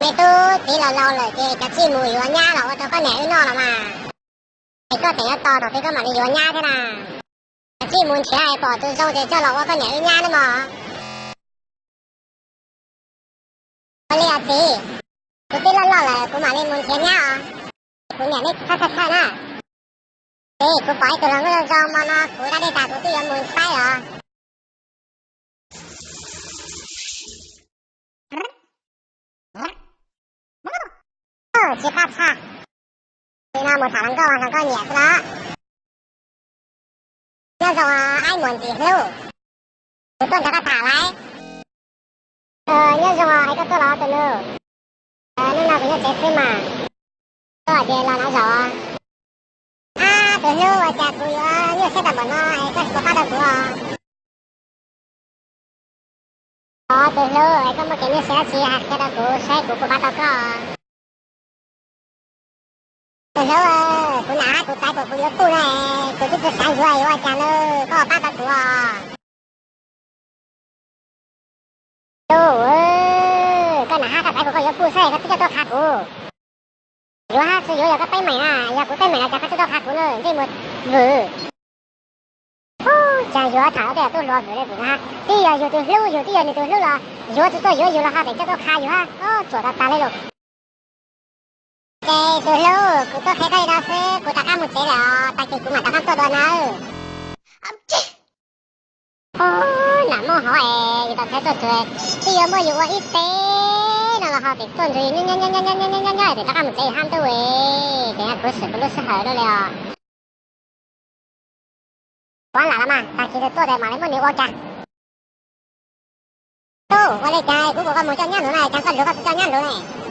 Peb tub txiv los laus lawm ces cov txij mus yuav nyab los ua rau koj niam wb noj los mas. Es koj tseem yuav tos thaum twg koj mam li yuav nyab thiab na. Cov txij mus nrhiav es pom tus zoo ces coj los ua koj niam wb nyab nawb mog. Ua li os txiv, kuv twb loj loj lawm kuv mam li mus nrhiav nyab os. Kuv niam nej txhob txhawj txhawj na. Txiv, kuv pom ib tug hluas nkauj zoo zoo mo no kuv da dej tas kuv twb yuav mus saib os. Tsis qab tshaj, nim no mus tham hluas nkauj mas hluas nkauj nyiam xwb na. Nyob zoo aib muam ntxim hlub, kuv tuaj nrog koj tham lawm. Nyob zoo es koj tuaj los tus nus? Hnub no kuv nyob tsev xwb mas, koj ces los nav zaum. Ab tus hlub, ua cas kuv yuav nyuaj siab tag npaum no es koj puas pab tau kuv os? Os tus hlub, es koj muaj kev nyuaj siab dab tsi hais qhia rau kuv saib kuv puas pab tau koj. Tus hlub, kuv nam hab kuv txaiv kuv yuav puj na, kuv twb tsis xav yuav yuav ua cas na, koj pab tau kuv os. Tus, koj nam hab koj txaiv kuv koj yuav puj xwb koj twb coj tuaj qha kuv. Yuav hab tsis yuav yog koj teeb meem na, yog kuv teeb meem los cas koj twb tuaj qha kuv na, ntsej muag vwm. Ub, cas yuav tham tej yam tuaj hluas vwm li vwm na. Twb yog yus tus hlub, yus twb yog nws tus hlub los yuav tsis tuaj yuav yus los ho pheej coj tuaj qha yus hab, tsuam tas tas li lauj. Ces tus hlub, kuv tuaj qhia koj li no xwb, kuv rov qab mus tsev lawm os, tag kis kuv mam rov qab tuaj dua nawb. Nam muaj hauv es yus tau txhais tuaj txug, twb yuav muab yus ua ib teb no los ho pheej tuaj nrug yus nyob nyob nyob nyob pheej rov qab mus tsev yus hab ntuj es, ces yog kuv swm kuv lub sij hawm dua li os. Kuv lam los mas tag kis tuaj ces mam li muab nws ua cas. Tub, ua li cas kuv kom koj mus coj nyab nrug na, cas koj nrug koj tsis coj nyab nrug ne?